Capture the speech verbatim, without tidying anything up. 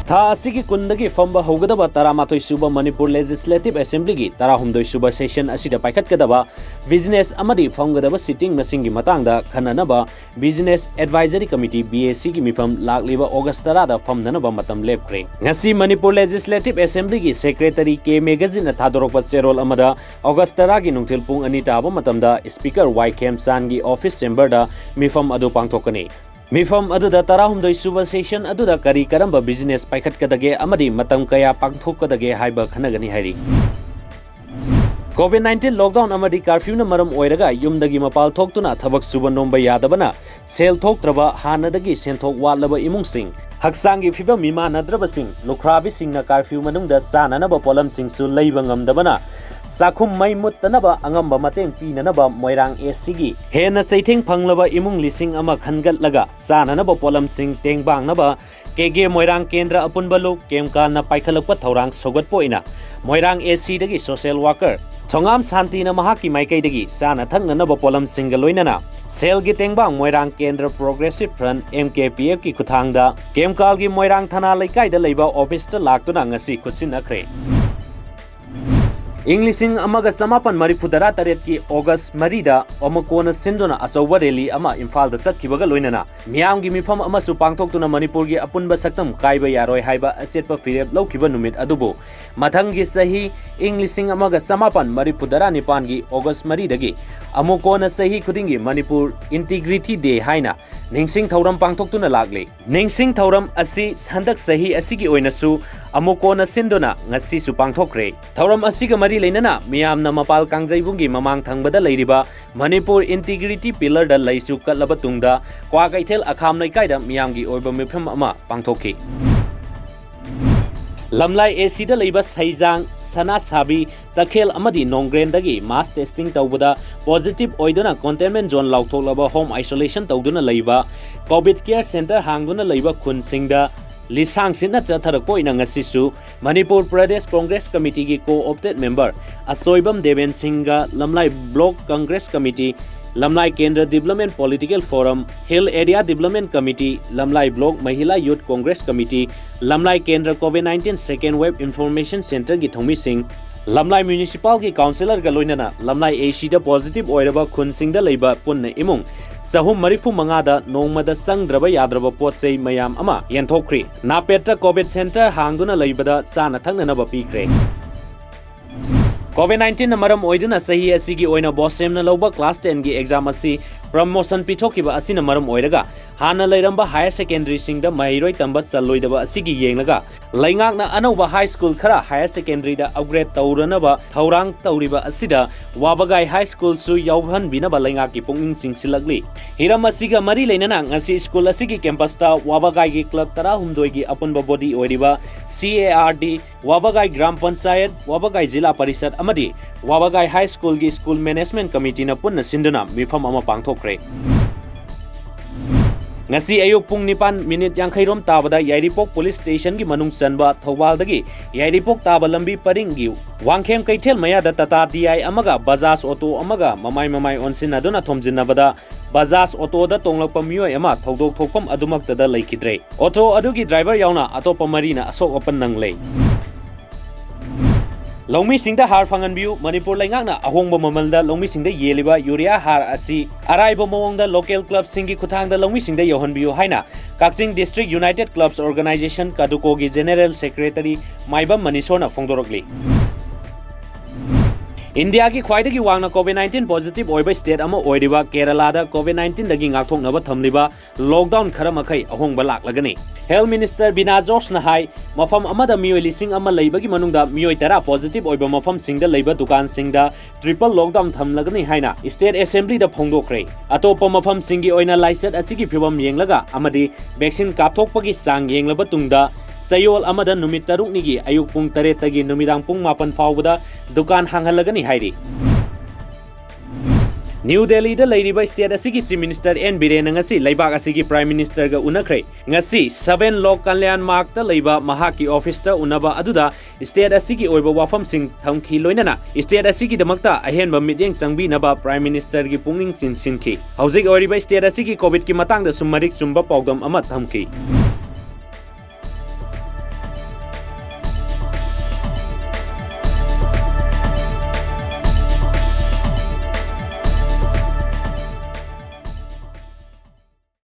ꯊꯥ ꯑꯁꯤꯒꯤ ꯀꯨꯟꯗꯒꯤ ꯐꯝꯕ ꯍꯧꯒꯗꯕ ꯇꯔꯥꯃꯥꯊꯣꯏ ꯁꯨꯕ ꯃꯅꯤꯄꯨꯔ Legislative Assemblyꯒꯤ ꯇꯔꯥꯍꯨꯝꯗꯣꯏ ꯁꯨꯕ session ꯑꯁꯤꯗ ꯄꯥꯏꯈꯠꯀꯗꯕ business ꯑꯃꯗꯤ ꯐꯝꯒꯗꯕ sitting ꯃꯁꯤꯡꯒꯤ ꯃꯇꯥꯡꯗ ꯈꯟꯅꯅꯕ Business Advisory Committee, BACꯒꯤ ꯃꯤꯐꯝ ꯂꯥꯛꯂꯤꯕ August ꯇꯔꯥꯗ ꯐꯝꯅꯅꯕ ꯃꯇꯝ ꯂꯦꯞꯈ꯭ꯔꯦ꯫ ꯉꯁꯤ ꯃꯅꯤꯄꯨꯔ Legislative Assemblyꯒꯤ Secretary K Magazineꯅ ꯊꯥꯗꯣꯔꯛꯄ ꯆꯦꯔꯣꯜ ꯑꯃꯗ August ꯇꯔꯥꯒꯤ ꯅꯨꯡꯊꯤꯜ ꯄꯨꯡ ꯑꯅꯤ ꯇꯥꯕ ꯃꯇꯝꯗ Speaker ꯋꯥꯏ ꯈꯦꯝꯆꯥꯟꯒꯤ office chamberꯗ ꯃꯤꯐꯝ ꯑꯗꯨ ꯄꯥꯡꯊꯣꯛꯀꯅꯤ꯫ ꯃꯤꯐꯝ ꯑꯗꯨꯗ ꯇꯔꯥꯍꯨꯝꯗꯣꯏ ꯁꯨꯕ session ꯑꯗꯨꯗ ꯀꯔꯤ ꯀꯔꯝꯕ business ꯄꯥꯏꯈꯠꯀꯗꯒꯦ ꯑꯃꯗꯤ ꯃꯇꯝ ꯀꯌꯥ ꯄꯥꯡꯊꯣꯛꯀꯗꯒꯦ ꯍꯥꯏꯕ ꯈꯟꯅꯒꯅꯤ ꯍꯥꯏꯔꯤ꯫ COVID nineteen lockdown ꯑꯃꯗꯤ curfewꯅ ꯃꯔꯝ ꯑꯣꯏꯔꯒ ꯌꯨꯝꯗꯒꯤ ꯃꯄꯥꯜ ꯊꯣꯛꯇꯨꯅ ꯊꯕꯛ ꯁꯨꯕ ꯅꯣꯝꯕ ꯌꯥꯗꯕꯅ ꯁꯦꯜ ꯊꯣꯛꯇ꯭ꯔꯕ, ꯍꯥꯟꯅꯗꯒꯤ ꯁꯦꯟꯊꯣꯛ ꯋꯥꯠꯂꯕ ꯏꯃꯨꯡꯁꯤꯡ, ꯍꯛꯆꯥꯡꯒꯤ ꯐꯤꯕꯝ ꯃꯤꯃꯥꯟꯅꯗ꯭ꯔꯕꯁꯤꯡ, ꯂꯨꯈ꯭ꯔꯥꯕꯤꯁꯤꯡꯅ curfew ꯃꯅꯨꯡꯗ ꯆꯥꯅꯅꯕ ꯄꯣꯠꯂꯝꯁꯤꯡꯁꯨ ꯂꯩꯕ ꯉꯝꯗꯕꯅ ꯆꯥꯛꯈꯨꯝ ꯃꯩ ꯃꯨꯠꯇꯅꯕ ꯑꯉꯝꯕ ꯃꯇꯦꯡ ꯄꯤꯅꯅꯕ ꯃꯣꯏꯔꯥꯡ ACꯒꯤ ꯍꯦꯟꯅ ꯆꯩꯊꯦꯡ ꯐꯪꯂꯕ ꯏꯃꯨꯡ ꯂꯤꯁꯤꯡ ꯑꯃ ꯈꯟꯒꯠꯂꯒ ꯆꯥꯅꯅꯕ ꯄꯣꯠꯂꯝꯁꯤꯡ ꯇꯦꯡꯕꯥꯡꯅꯕ ꯀꯦ ꯀꯦ ꯃꯣꯏꯔꯥꯡ ꯀꯦꯟꯗ꯭ꯔ ꯑꯄꯨꯟꯕ ꯂꯨꯞ ꯀꯦꯝꯀꯥꯜꯅ ꯄꯥꯏꯈꯠꯂꯛꯄ ꯊꯧꯔꯥꯡ ꯁꯧꯒꯠꯄ ꯑꯣꯏꯅ ꯃꯣꯏꯔꯥꯡ ACꯗꯒꯤ social worker ꯊꯣꯉꯥꯝ ꯁꯥꯟꯇꯤꯅ ꯃꯍꯥꯛꯀꯤ ꯃꯥꯏꯀꯩꯗꯒꯤ ꯆꯥꯅ ꯊꯛꯅꯅꯕ ꯄꯣꯠꯂꯝꯁꯤꯡꯒ ꯂꯣꯏꯅꯅ ꯁꯦꯜꯒꯤ ꯇꯦꯡꯕꯥꯡ ꯃꯣꯏꯔꯥꯡ ꯀꯦꯟꯗ꯭ꯔ Progressive Front, MKPFꯀꯤ ꯈꯨꯠꯊꯥꯡꯗ ꯀꯦꯝꯀꯥꯜꯒꯤ ꯃꯣꯏꯔꯥꯡ ꯊꯅꯥ ꯂꯩꯀꯥꯏꯗ ꯂꯩꯕ officeꯇ ꯂꯥꯛꯇꯨꯅ ꯉꯁꯤ ꯈꯨꯠꯁꯤꯟꯅꯈ꯭ꯔꯦ꯫ ꯏꯪ ꯂꯤꯁꯤꯡ ꯑꯃꯒ ꯆꯃꯥꯄꯟ ꯃꯔꯤꯐꯨ ꯇꯔꯥ ꯇꯔꯦꯠꯀꯤ August ꯃꯔꯤꯗ ꯑꯃꯨꯛ ꯀꯣꯟꯅ ꯁꯤꯟꯗꯨꯅ ꯑꯆꯧꯕ rally ꯑꯃ ꯏꯝꯐꯥꯜꯗ ꯆꯠꯈꯤꯕꯒ ꯂꯣꯏꯅꯅ ꯃꯤꯌꯥꯝꯒꯤ ꯃꯤꯐꯝ ꯑꯃꯁꯨ ꯄꯥꯡꯊꯣꯛꯇꯨꯅ ꯃꯅꯤꯄꯨꯔꯒꯤ ꯑꯄꯨꯟꯕ ꯁꯛꯇꯝ ꯀꯥꯏꯕ ꯌꯥꯔꯣꯏ ꯍꯥꯏꯕ ꯑꯆꯦꯠꯄ ꯐꯤꯔꯦꯞ ꯂꯧꯈꯤꯕ ꯅꯨꯃꯤꯠ ꯑꯗꯨꯕꯨ ꯃꯊꯪꯒꯤ ꯆꯍꯤ ꯏꯪ ꯂꯤꯁꯤꯡ ꯑꯃꯒ ꯆꯃꯥꯄꯟ ꯃꯔꯤꯐꯨ ꯇꯔꯥꯅꯤꯄꯥꯟꯒꯤ August ꯃꯔꯤꯗꯒꯤ ꯑꯃꯨꯛ ꯀꯣꯟꯅ ꯆꯍꯤ ꯈꯨꯗꯤꯡꯒꯤ ꯃꯅꯤꯄꯨꯔ Integrity Day ꯍꯥꯏꯅ ꯅꯤꯡꯁꯤꯡ ꯊꯧꯔꯝ ꯄꯥꯡꯊꯣꯛꯇꯨꯅ ꯂꯥꯛꯂꯤ꯫ ꯅꯤꯡꯁꯤꯡ ꯊꯧꯔꯝ ꯑꯁꯤ ꯍꯟꯗꯛ ꯆꯍꯤ ꯑꯁꯤꯒꯤ ꯑꯣꯏꯅꯁꯨ ꯑꯃꯨꯛ ꯀꯣꯟꯅ ꯁꯤꯟꯗꯨꯅ ꯉꯁꯤꯁꯨ ꯄꯥꯡꯊꯣꯛꯈ꯭ꯔꯦ꯫ ꯊꯧꯔꯝ ꯑꯁꯤꯒ ꯃꯔꯤ ꯂꯩꯅꯅ ꯃꯤꯌꯥꯝꯅ ꯃꯄꯥꯜ ꯀꯥꯡꯖꯩꯕꯨꯡꯒꯤ ꯃꯃꯥꯡ ꯊꯪꯕꯗ ꯂꯩꯔꯤꯕ ꯃꯅꯤꯄꯨꯔ Integrity Pillarꯗ ꯂꯩꯁꯨ ꯀꯠꯂꯕ ꯇꯨꯡꯗ ꯀ꯭ꯋꯥꯀꯩꯊꯦꯜ ꯑꯈꯥꯝ ꯂꯩꯀꯥꯏꯗ ꯃꯤꯌꯥꯝꯒꯤ ꯑꯣꯏꯕ ꯃꯤꯐꯝ ꯑꯃ ꯄꯥꯡꯊꯣꯛꯈꯤ꯫ ꯂꯝꯂꯥꯏ ACꯗ ꯂꯩꯕ ꯁꯩꯖꯥꯡ, ꯁꯅꯥꯁꯥꯕꯤ, ꯇꯈꯦꯜ ꯑꯃꯗꯤ ꯅꯣꯡꯒ꯭ꯔꯦꯟꯗꯒꯤ mass testing ꯇꯧꯕꯗ positive ꯑꯣꯏꯗꯨꯅ containment zone ꯂꯥꯎꯊꯣꯛꯂꯕ home isolation ꯇꯧꯗꯨꯅ ꯂꯩꯕ, COVID care center ꯍꯥꯡꯗꯨꯅ ꯂꯩꯕ ꯈꯨꯟꯁꯤꯡꯗ ꯂꯤꯁꯥꯡ ꯁꯤꯠꯅ ꯆꯠꯊꯔꯛꯄ ꯑꯣꯏꯅ ꯉꯁꯤꯁꯨ ꯃꯅꯤꯄꯨꯔ ꯄ꯭ꯔꯗꯦꯁ ꯀꯣꯡꯒ꯭ꯔꯦꯁ ꯀꯃꯤꯇꯤꯒꯤ co-opted member ꯑꯁꯣꯏꯕꯝ ꯗꯦꯕꯦꯟ ꯁꯤꯡꯒ, Lamlai block Congress committee, Lamlai ꯀꯦꯟꯗ꯭ꯔ development political forum, hill area development committee, Lamlai block Mahila youth Congress committee, Lamlai ꯀꯦꯟꯗ꯭ꯔ COVID nineteen second wave information centreꯒꯤ ꯊꯧꯃꯤꯁꯤꯡ, ꯂꯝꯂꯥꯏ ꯃ꯭ꯌꯨꯅꯤꯁꯤꯄꯥꯜꯒꯤ ꯀꯥꯎꯟꯁꯤꯂꯔꯒ ꯂꯣꯏꯅꯅ ꯂꯝꯂꯥꯏ ACꯗ positive ꯑꯣꯏꯔꯕ ꯈꯨꯟꯁꯤꯡꯗ ꯂꯩꯕ ꯄꯨꯟꯅ ꯏꯃꯨꯡ ꯆꯍꯨꯝ ꯃꯔꯤꯐꯨ ꯃꯉꯥꯗ ꯅꯣꯡꯃꯗ ꯆꯪꯗ꯭ꯔꯕ ꯌꯥꯗ꯭ꯔꯕ ꯄꯣꯠ ꯆꯩ ꯃꯌꯥꯝ ꯑꯃ ꯌꯦꯟꯊꯣꯛꯈ꯭ꯔꯤ꯫ ꯅꯥꯄꯦꯠꯇ COVID center ꯍꯥꯡꯗꯨꯅ ꯂꯩꯕꯗ ꯆꯥꯅ ꯊꯛꯅꯅꯕ ꯄꯤꯈ꯭ꯔꯦ꯫ COVID nineteenꯅ ꯃꯔꯝ ꯑꯣꯏꯗꯨꯅ ꯆꯍꯤ ꯑꯁꯤꯒꯤ ꯑꯣꯏꯅ ꯕꯣꯁꯦꯝꯅ ꯂꯧꯕ class tenꯒꯤ exam ꯑꯁꯤ promotion ꯄꯤꯊꯣꯛꯈꯤꯕ ꯑꯁꯤꯅ ꯃꯔꯝ ꯑꯣꯏꯔꯒ ꯍꯥꯟꯅ ꯂꯩꯔꯝꯕ higher secondaryꯁꯤꯡꯗ ꯃꯍꯩꯔꯣꯏ ꯇꯝꯕ ꯆꯜꯂꯣꯏꯗꯕ ꯑꯁꯤꯒꯤ ꯌꯦꯡꯂꯒ ꯂꯩꯉꯥꯛꯅ ꯑꯅꯧꯕ high school ꯈꯔ higher secondaryꯗ upgrade ꯇꯧꯔꯅꯕ ꯊꯧꯔꯥꯡ ꯇꯧꯔꯤꯕ ꯑꯁꯤꯗ ꯋꯥꯕꯒꯥꯏ high schoolꯁꯨ ꯌꯥꯎꯍꯟꯕꯤꯅꯕ ꯂꯩꯉꯥꯛꯀꯤ ꯄꯨꯛꯅꯤꯡ ꯆꯤꯡꯁꯤꯜꯂꯛꯂꯤ꯫ ꯍꯤꯔꯝ ꯑꯁꯤꯒ ꯃꯔꯤ ꯂꯩꯅꯅ ꯉꯁꯤ school ꯑꯁꯤꯒꯤ campusꯇ ꯋꯥꯕꯒꯥꯏꯒꯤ club ꯇꯔꯥꯍꯨꯝꯗꯣꯏꯒꯤ ꯑꯄꯨꯟꯕ body ꯑꯣꯏꯔꯤꯕ CARD, ꯋꯥꯕꯒꯥꯏ ꯒ꯭ꯔꯥꯝ ꯄꯟꯆꯥꯌꯠ, ꯋꯥꯕꯒꯥꯏ ꯖꯤꯂꯥ ꯄꯔꯤꯁꯠ ꯑꯃꯗꯤ ꯋꯥꯕꯒꯥꯏ high schoolꯒꯤ school management committeeꯅ ꯄꯨꯟꯅ ꯁꯤꯟꯗꯨꯅ ꯃꯤꯐꯝ ꯑꯃ ꯄꯥꯡꯊꯣꯛꯈ꯭ꯔꯦ꯫ ꯉꯁꯤ ꯑꯌꯨꯛ ꯄꯨꯡ ꯅꯤꯄꯥꯟ ꯃꯤꯅꯤꯠ ꯌꯥꯡꯈꯩ ꯔꯣꯝ ꯇꯥꯕꯗ ꯌꯥꯏꯔꯤꯄꯣꯛ police stationꯒꯤ ꯃꯅꯨꯡ ꯆꯟꯕ ꯊꯧꯕꯥꯜꯗꯒꯤ ꯌꯥꯏꯔꯤꯄꯣꯛ ꯇꯥꯕ ꯂꯝꯕꯤ ꯄꯔꯤꯡꯒꯤ ꯋꯥꯡꯈꯦꯝ ꯀꯩꯊꯦꯜ ꯃꯌꯥꯗ Tata DI ꯑꯃꯒ Bajaj auto ꯑꯃꯒ ꯃꯃꯥꯏ ꯃꯃꯥꯏ ꯑꯣꯟꯁꯤꯟꯅꯗꯨꯅ ꯊꯣꯝꯖꯤꯟꯅꯕꯗ Bajaj autoꯗ ꯇꯣꯡꯂꯛꯄ ꯃꯤꯑꯣꯏ ꯑꯃ ꯊꯧꯗꯣꯛ ꯊꯣꯛꯐꯝ ꯑꯗꯨꯃꯛꯇꯗ ꯂꯩꯈꯤꯗ꯭ꯔꯦ꯫ Auto ꯑꯗꯨꯒꯤ driver ꯌꯥꯎꯅ ꯑꯇꯣꯞꯄ ꯃꯔꯤꯅ ꯑꯁꯣꯛ ꯑꯄꯟ ꯅꯪꯂꯦ꯫ ꯂꯧꯃꯤꯁꯤꯡꯗ ꯍꯥꯔ ꯐꯪꯍꯟꯕꯤꯌꯨ꯫ ꯃꯅꯤꯄꯨꯔ ꯂꯩꯉꯥꯛꯅ ꯑꯍꯣꯡꯕ ꯃꯃꯜꯗ ꯂꯧꯃꯤꯁꯤꯡꯗ ꯌꯦꯜꯂꯤꯕ urea ꯍꯥꯔ ꯑꯁꯤ ꯑꯔꯥꯏꯕ ꯃꯑꯣꯡꯗ local clubꯁꯤꯡꯒꯤ ꯈꯨꯠꯊꯥꯡꯗ ꯂꯧꯃꯤꯁꯤꯡꯗ ꯌꯧꯍꯟꯕꯤꯌꯨ ꯍꯥꯏꯅ ꯀꯛꯆꯤꯡ District United Clubs Organisation, ꯀꯗꯨꯀꯣꯒꯤ General Secretary ꯃꯥꯏꯕꯝ ꯃꯅꯤꯁꯣꯔꯅ ꯐꯣꯡꯗꯣꯔꯛꯂꯤ꯫ ꯏꯟꯗꯤꯌꯥꯒꯤ ꯈ꯭ꯋꯥꯏꯗꯒꯤ ꯋꯥꯡꯅ COVID nineteen positive ꯑꯣꯏꯕ state ꯑꯃ ꯑꯣꯏꯔꯤꯕ ꯀꯦꯔꯂꯥꯗ COVID nineteenꯗꯒꯤ ꯉꯥꯛꯊꯣꯛꯅꯕ ꯊꯝꯂꯤꯕ lockdown ꯈꯔ ꯃꯈꯩ ꯑꯍꯣꯡꯕ ꯂꯥꯛꯂꯒꯅꯤ꯫ Health Minister ꯕꯤꯅꯥ ꯖꯣꯔꯖꯅ ꯍꯥꯏ, ꯃꯐꯝ ꯑꯃꯗ ꯃꯤꯑꯣꯏ ꯂꯤꯁꯤꯡ ꯑꯃ ꯂꯩꯕꯒꯤ ꯃꯅꯨꯡꯗ ꯃꯤꯑꯣꯏ ꯇꯔꯥ positive ꯑꯣꯏꯕ ꯃꯐꯝꯁꯤꯡꯗ ꯂꯩꯕ ꯗꯨꯀꯥꯟꯁꯤꯡꯗ triple lockdown ꯊꯝꯂꯒꯅꯤ ꯍꯥꯏꯅ State Assemblyꯗ ꯐꯣꯡꯗꯣꯛꯈ꯭ꯔꯦ꯫ ꯑꯇꯣꯞꯄ ꯃꯐꯝꯁꯤꯡꯒꯤ ꯑꯣꯏꯅ ꯂꯥꯏꯆꯠ ꯑꯁꯤꯒꯤ ꯐꯤꯚꯝ ꯌꯦꯡꯂꯒ ꯑꯃꯗꯤ vaccine ꯀꯥꯞꯊꯣꯛꯄꯒꯤ ꯆꯥꯡ ꯌꯦꯡꯂꯕ ꯇꯨꯡꯗ ꯆꯌꯣꯜ ꯑꯃꯗ ꯅꯨꯃꯤꯠ ꯇꯔꯨꯛꯅꯤꯒꯤ ꯑꯌꯨꯛ ꯄꯨꯡ ꯇꯔꯦꯠꯇꯒꯤ ꯅꯨꯃꯤꯗꯥꯡ ꯄꯨꯡ ꯃꯥꯄꯟ ꯐꯥꯎꯕꯗ ꯗꯨꯀꯥꯟ ꯍꯥꯡꯍꯜꯂꯒꯅꯤ ꯍꯥꯏꯔꯤ꯫ ꯅ꯭ꯌꯨ ꯗꯦꯜꯂꯤꯗ ꯂꯩꯔꯤꯕ state ꯑꯁꯤꯒꯤ Chief Minister ꯑꯦꯟ ꯕꯤꯔꯦꯟꯅ ꯉꯁꯤ ꯂꯩꯕꯥꯛ ꯑꯁꯤꯒꯤ Prime Ministerꯒ ꯎꯅꯈ꯭ꯔꯦ꯫ ꯉꯁꯤ Seven Lok Kalyan Margꯇ ꯂꯩꯕ ꯃꯍꯥꯛꯀꯤ officeꯇ ꯎꯅꯕ ꯑꯗꯨꯗ state ꯑꯁꯤꯒꯤ ꯑꯣꯏꯕ ꯋꯥꯐꯝꯁꯤꯡ ꯊꯝꯈꯤ, ꯂꯣꯏꯅꯅ state ꯑꯁꯤꯒꯤꯗꯃꯛꯇ ꯑꯍꯦꯟꯕ ꯃꯤꯠꯌꯦꯡ ꯆꯪꯕꯤꯅꯕ Prime Ministerꯒꯤ ꯄꯨꯛꯅꯤꯡ ꯆꯤꯡꯁꯤꯟꯈꯤ꯫ ꯍꯧꯖꯤꯛ ꯑꯣꯏꯔꯤꯕ state ꯑꯁꯤꯒꯤ COVIDꯀꯤ ꯃꯇꯥꯡꯗꯁꯨ ꯃꯔꯤꯛ ꯆꯨꯝꯕ ꯄꯥꯎꯗꯝ ꯑꯃ ꯊꯝꯈꯤ꯫